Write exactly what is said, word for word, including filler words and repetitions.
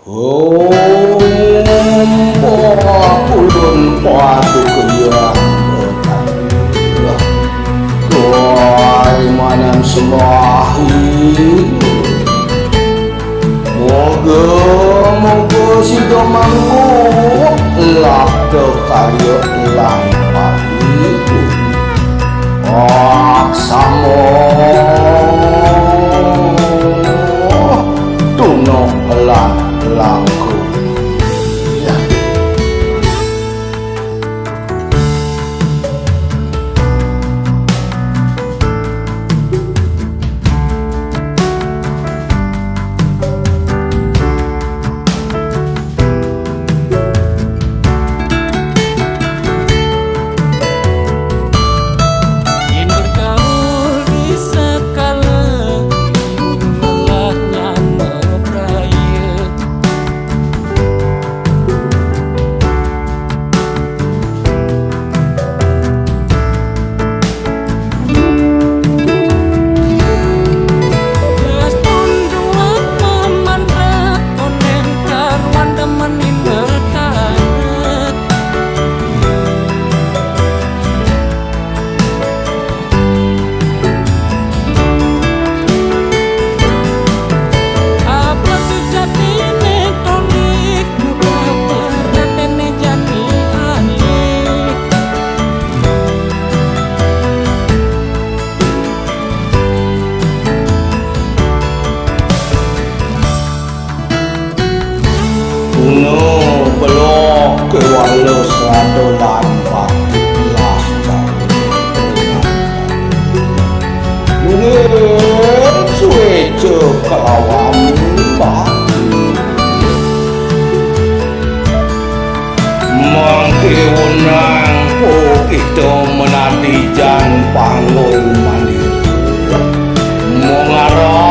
Om, bah, ulun patuh kayang. Tuai manam sembahi. Moga, moga sida mangko labda karya lan pati. Aksama tunuk lan langkung. Yen bergaul di sekala, melah nyama praya. Las pun ruwet mamanrek, konden karuan demen imber taret. Apa sejatine tonik, muka peratene jani alih. Guna belok kewala serada lan batu belas jauh. Nggih, sueca kelawan batu. Mangke wenang po kita menanti jan panggul mandi. Mengara